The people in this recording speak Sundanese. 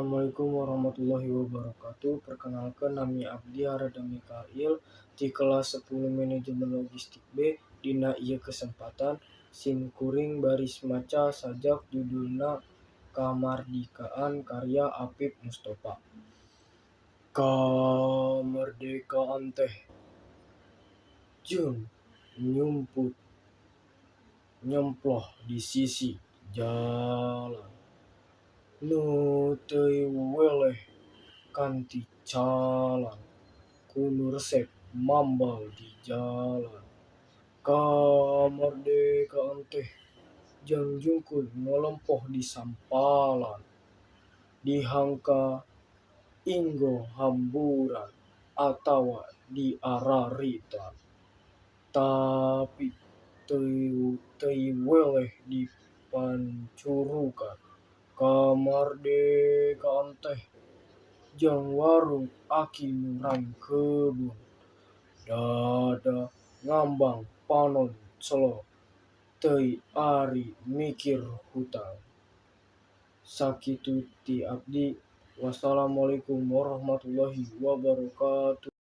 Assalamualaikum warahmatullahi wabarakatuh. Perkenalkan, nami abdi Harada Mikail di kelas 10 Manajemen Logistik B. Dina ieu kesempatan sim kuring baris maca sajak, judulna Kamardikaan, karya Apip Mustofa. Kamerdekaan teh jeung nyumput nyemploh di sisi jalan, nu teu weleh kanti calang ku nu resep mambal di jalan. Kamerdekaan teh jang jungkun ngalempoh di sampalan, dihangka inggo hamburan atawa diararitan, tapi teu weleh dipancurukan. Kamardekaan teh jang warung aki nu rangkebun, dada ngambang panon celo, teu ari mikir hutang. Sakitu ti abdi. Wassalamualaikum warahmatullahi wabarakatuh.